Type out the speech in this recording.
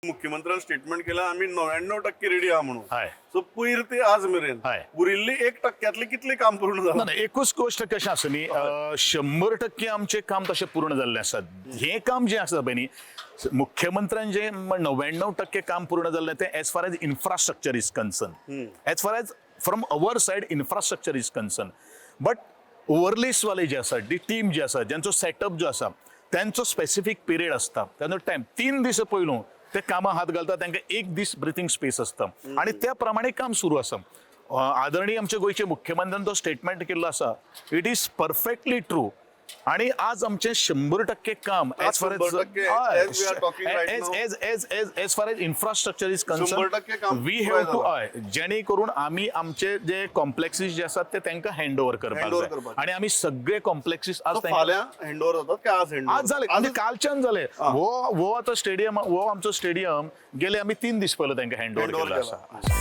मुख्यमंत्र्यान स्टेटमेंट केला, आमी 99% रेडी आहा म्हणून. हय. सो पयर ते आज मेरेन उरिल्ली 1 टक्क्यातली कितली काम पूर्ण ना जालां? ना, एकूच गोश्ट कशें आसा न्ही, 100% आमचें काम तशें पूर्ण जाल्लें आसा. हें काम जें आसा पळय न्ही, मुख्यमंत्र्यान जें 99% काम पूर्ण जाल्लें तें as far as infrastructure is concern, as far as from our side infrastructure is concern, but ओवरलेसवाले जे आसा, ती टीम जी आसा, ज्यांचो सेटअप जो आसा, त्यांचो स्पेसिफीक पिरियड आसता, त्यांचो टायम. 3 दीस पयलू ते कामां हात घालता, तांकां एक दीस ब्रिथींग स्पेस आसता आनी त्या प्रमाणे काम सुरू आसा. आदरणीय आमचे गोंयचे मुख्यमंत्र्यान तो स्टेटमेंट केल्लो आसा, it is perfectly true आणि आज आमचे 100% काम as far 100% as we are talking right as now. As far as infrastructure is 100% काम concern, we पुराय have to जालां. हय, जेणे करून आमी आमचे जे कॉम्प्लेक्सीस जे आसात ते तांकां हँड ओवर करपाक Hand over जाय. करपाक. आणि आमी सगळे कॉम्प्लेक्सीस आज So तांकां फाल्यां हँडओवर जातात काय आज हँडओवर? आज जाले, म्हणजे कालच्यान जाले. हो हो, आतां स्टेडियम, हो आमचो स्टेडियम गेले आमी 3 दीस पयलो तांकां हँड ओवर Hand over केल्लो केला. आसा.